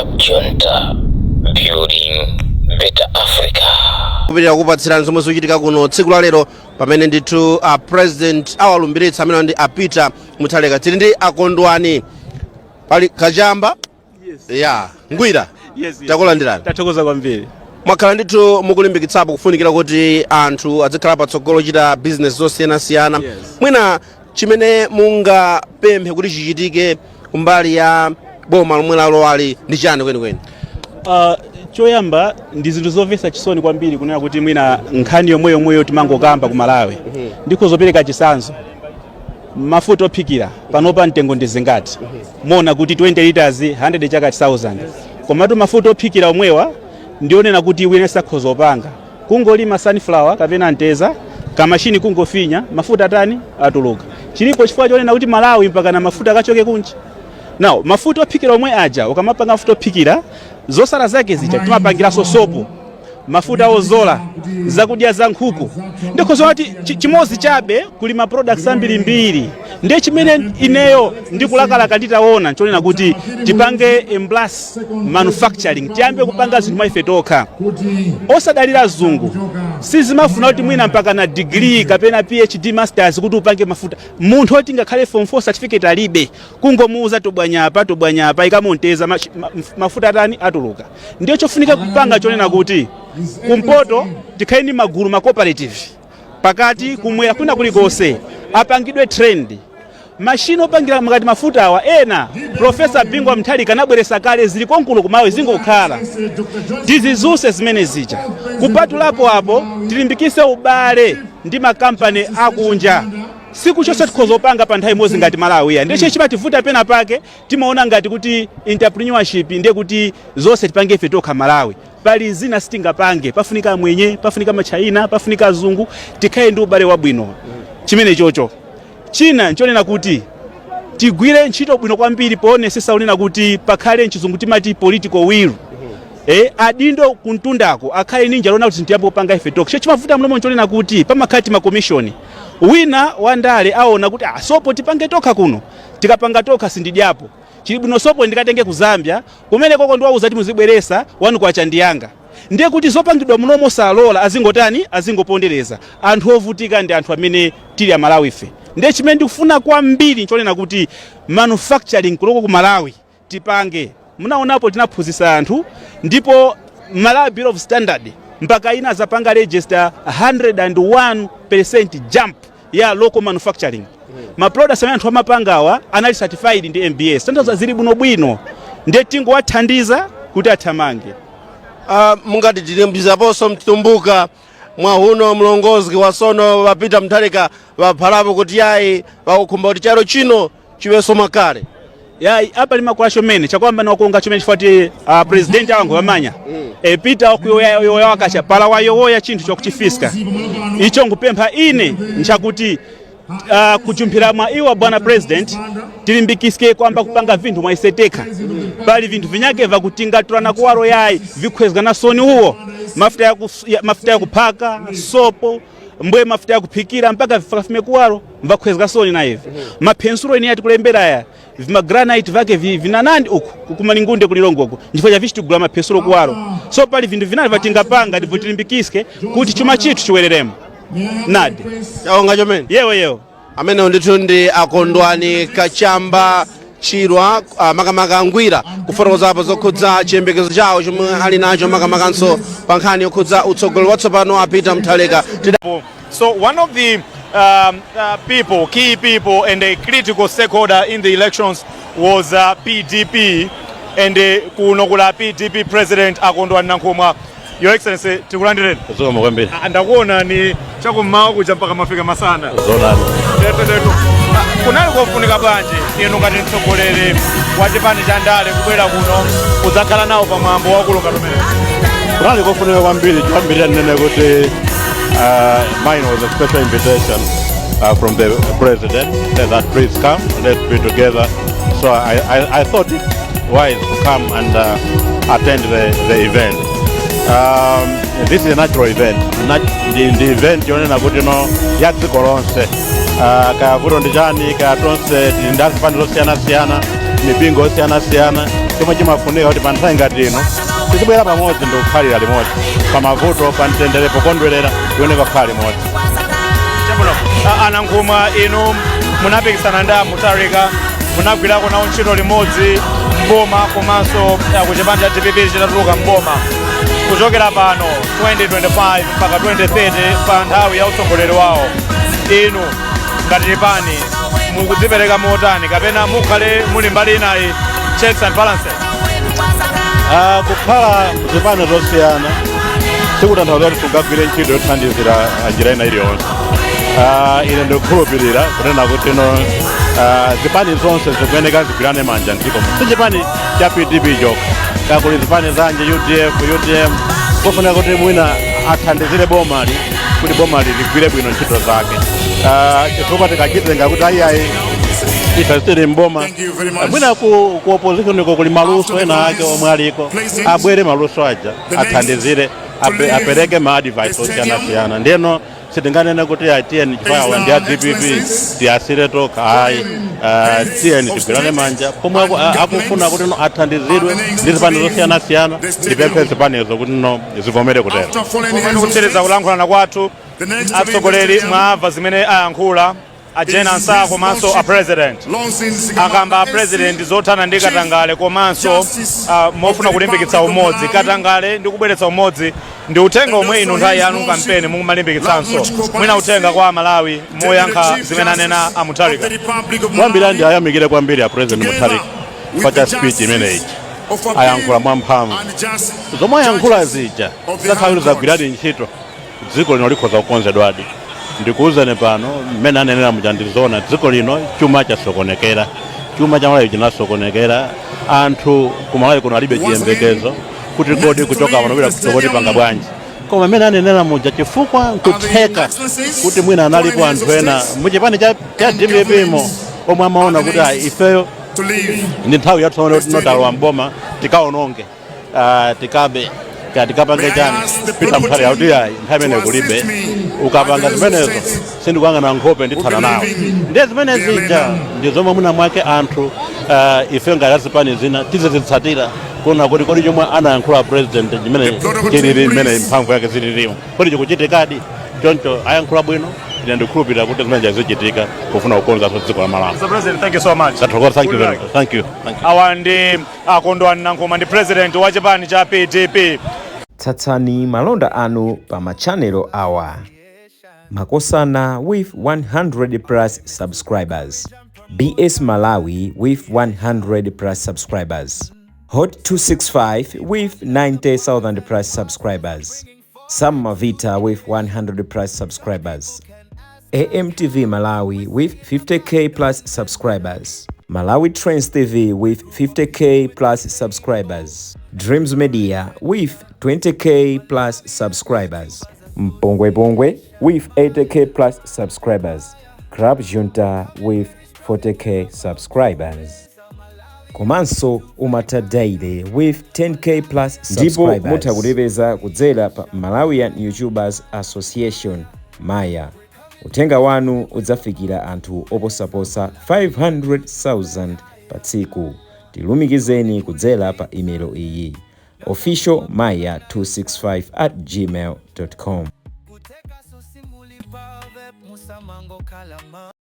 Club Junta, building better Africa. Kupitira kupatsirani zomwe zikuchitika kuno tsiku la lero, pamene ndithu a President awalumbiritsa amene ndi a Peter Mutharika. Tili ndi Akondwani pali Kachamba ya Ngwira. Yes. Takulandirani. Tathokoza kwambiri. Mwakhala ndithu mukulimbikitsapo kufunikira kuti anthu azikhala patsogolo kuchita business zosiyanasiyana. Mwina chimene mungapemphe kuti chichitike kumbali ya boma lomwe lalowali ndi chani kwenikweni? Choyamba, ndi zinthu zomvetsa chisoni kwambiri kunena kuti mwina nkhani yomweyomweyo timangokamba ku Malawi. Ndikhozopereka chitsanzo: mafuta ophikira panopa mtengo ndi zingati? Mona kuti 20 liters 100 chakati 1000, komatu mafuta ophikira omwewa ndionena kuti wina sakhoza opanga, kungolima sunflower kapena mteza, kamashini kungofinya, mafuta atani? Atuluka. Chilipo chifukwa chonena kuti Malawi mpaka na mafuta akachoke kunja? Now, mafuta ophikira omwe aja, ukamapanga mafuta ophikira, zosala zake zija timapangiranso sopo, mafuta ozola, zakudya za nkhuku. Ndikhoza kuti chimodzi chabe, kuli ma products ambirimbiri. Ndiye chimene ineyo ndikulakalaka nditaona nchonena kuti tipange embrace manufacturing, tiyambe kupanga zinthu mwa ife tokha, osadalira azungu. Sizimafuna kuti mwina mpaka na degree kapena PhD, masters kuti upange mafuta. Munthu oti ngakhale form 4 certificate alibe, kungomuuza tobwanyapa, tobwanyapa, ikamonteza, mafuta atani? Atuluka. Ndiyo chofunika kupanga chonena kuti kumpoto tikhale ndi magulu, ma cooperative, pakati, kumwera, kwina kulikonse apangidwe train mashini opangira makati mafuta awa. Ena Professor Bingu wa Mutharika anabweresa kale, zili konkulo kumawe, zingokhala tizizuse zimene zija. Kupatulapo apo, tilimbikise ubale ndi makampani akunja. Siku chonse tikhoza kupanga pa nthawi imodzi ngati Malawi ya. Ndiye chimativuta pena pake, timaona ngati kuti entrepreneurship ndiye kuti zonse tipange ife tokha Malawi. Pali zina sitingapange, pafunika mwenye, pafunika machina, pafunika azungu, tikhale ndi ubale wabwino. Chimene chocho china nchonena kuti tigwire ntchito bwino kwambiri poonetsetsa unena kuti pakhale, mchizungu timati political will, adindo kuntundako akhale ninja lona kuti tiyambe kupanga ife tokha. Chimavuta mlomo nchonena kuti pamakhala tima commission, wina wandale aona kuti, ah, sopo tipange tokha kuno, tikapanga tokha sindidyapo, chili bwino sopo ndikatenge ku Zambia kumene koko ndiwauza kuti muzibweresa 1 kwacha ndiyanga. Ndiye kuti zopangidwa munomo salola, azingotani? Azingopondereza. Anthu ovutika ndi anthu amene tili Amalawi ife. Ndiye chimene ndikufuna kwambiri nchonena kuti manufacturing kuloko ku Malawi tipange. Munaonapo tinaphunzitsa anthu, ndipo Malawi Bureau of Standard mpaka ina azapanga register 101% jump ya local manufacturing. Ma products amene anthu amapangawa anali certified ndi MBS, tanthauza zili bwinobwino. Ndiye tingowathandiza kuti athamange. Mungati tilimbizaponso mtumbuka mwahuno mlongozi wasono wapita Mutharika vaphalapo kuti yayi, vakukhumba kuti chalo chino chiwenso makale. Ya, apa limakula chomene chakwamba niwakonga chomene chifukwa ti president awangu vamanya Peter okuyoya wakacha pala wayowoya chinthu chokuchifiska icho. Nkupempha ine nchakuti kuchumphira mwa iwa bwana president, tilimbikisike kwamba kupanga vinthu mwaiseteka. Pali vinthu vinyake vakutingatulana kuwalo yayi, vikhwezga na soni uwo mafuta ya, mafuta ya kuphaka, sopo, mbwe mafuta ya kuphikira, mpaka vifakafume kuwalo mvakhwezga soni na ivi maphensulo ine yatikulembera ya vimagranite vake vinanandi uku kumalingunde kulilongo uku, nchifukwa cha vichitigula maphensulo kuwalo. So pali vinthu vinali vatingapanga, ndipo tilimbikisike kuti chuma chithu chiwereremo nadi. Chaonga chomene. Yewe yewe. Amenewo ndithu ndi Akondwani Kachamba Chirwa, makamaka Ngwira, kufotokozapo zokhudza chiyembekezo chawo chomwe ali nacho, makamakanso pa nkhani yokhudza utsogoleri watsopano a Peter Mutharika. So one of the people, key people and a critical stakeholder in the elections was PDP, and kuno kula PDP President Akondwani Nankhumwa. Your Excellency, tikulandireni. Zikomo kwambiri. Ah, ndakuona ni chakummawa kuja mpaka mafika masana. Zonani. Teto teto. Ah, kunali kofunika bwanji inu ngati mtsogoleri wa chipani cha ndale kubwera kuno kudzakhala nawo pamwambo wakulunga tumene? Kunali kofunika kwambiri. Choyambirira ndinene kuti mine was a special invitation from the president, said that please come, let's be together. So I thought it wise to come and attend the event. This is a natural event. Ndi event yonena kuti no ya dziko lonse. Kaya vuto ndi chani, kaya tonse tili ndi azipani zosiyanasiyana, mipingo yosiyanasiyana. Chomwe chimafunika kuti pa nthawi ngati ino tizibwera pamodzi ndi kukhalira limodzi pamavuto, pa mtendere, pokondwerera, kuyeneka kukhala limodzi. Chabwino. A Nankhumwa, inu munapikisana ndi a Mutharika, munagwirako nawo ntchito limodzi mboma komanso ku chipani cha DPP chitatuluka mboma. Kuchokera pano 2025 mpaka 2030, pa nthawi ya utsogoleri wawo, inu ngati chipani mukudzipereka motani, kapena mukhale muli mbali inayi, checks and balances? Kukhala zipani zosiyana sikutanthauza kuti tungagwire ntchito yothandizira njira ina iliyonse. Ine ndikukhulupirira kunena kuti no, zipani zonse zikuyeneka zigwirane manja mdziko muno. Si chipani cha PDP chokha, kakuli zipani zanje, UDF, UTM, kufunika kuti mwina athandizire bomali kuti bomali ligwire bwino ntchito zake. Chifukwa tikachitenga kuti ayiayi, ife tili mboma, mwina ku opposition iko kuli maluso ena ake omwe aliko, abwere maluso aja athandizire, apereke ma advice osiyanasiyana. Ndiyeno sitinganene kuti ayi, tiyeni chifukwa ndi a DPP tiyasire tokha, ayi. Tiyeni tigwirane manja pomwe akufuna kuti no athandizidwe ndi zipani zosiyanasiyana. Ndipemphe zipanizo kuti no zivomere kutero. Pomwe tikutsiriza kulankhulana kwathu, atsogoleri, mwamva zimene ayankhula a Jane Ansah komanso a president. Akamba a president zothana ndi katangale komanso mofuna kulimbikitsa umodzi. Katangale ndi kubweretsa umodzi ndi uthenga omwe inu nthawi yanu kampeni mukumalimbikitsanso. Mwina uthenga kwa Amalawi moyankha zimene anena a Mutharika? Kwambiri ndi ayamikire kwambiri a President Mutharika pa speech imeneyi. Ayankhula mwamphamvu. Zomwe ayankhula zija zakhala zagwiradi ntchito, dziko lino likhoza kukonzedwadi. Ndikuwuzeni pano, mmene anenera muja ndizona. Dziko lino chuma chasokonekera, chuma cha Malawi chinasokonekera. Anthu ku Malawi kuno alibe chiyembekezo kuti kodi kuchoka pano kupita kutsogolo panga bwanji. Koma mmene anenera muja, chifukwa nkutheka kuti mwina analipo anthu ena muchipani cha DPP mo omwe amaona kuti ayi, ifeyo ndi nthawi yathu kuti talowa mboma, tikaononge, tikabe, kaya tikapange chani. Peter Mutharika kuti ayi, nthawi imene kulibe, ukapanga zimenezo sindikuyang'ana nkhope, ndithana nawe. Ndiye zimene zija ndi zomwe mwina mwake anthu ife ngati azipani zina tizizitsatira kuona kuti kodi chomwe anayankhula president chimene chilili, mmene mphamvu yake zililimo, kodi chikuchitikadi? Choncho ayankhula bwino. Ine ndikukhulupirira kuti zimene zichitika kufuna kukonzanso dziko la Malawi. Mr. President, thank you so much. Tathokoza, thank you Good very luck. much. Thank you, thank you. Awa ndi a Kondwani Nankhumwa, ndi president wa chipani cha PDP. Tsatsani malonda anu pa ma channel awa: Makosana with 100 plus subscribers, BS Malawi with 100 plus subscribers, Hot 265 with 90,000 plus subscribers, Sam Mavita with 100 plus subscribers, AMTV Malawi with 50K plus subscribers, Malawi Trends TV with 50K plus subscribers, Dreams Media with 20K plus subscribers, Mpongwe Pongwe with 80K plus subscribers, Club Junta with 40K subscribers. Komanso Umata Daily with 10K plus. Ndipo mutha kutipeza kudzera pa Malawian YouTubers Association, Maya. Uthenga wanu udzafikira anthu oposaposa 500,000 pa tsiku. Tilumikizeni kudzera pa imelo iyi: officialmaya265@gmail.com. Kuteka susimuli pave musamango kalama.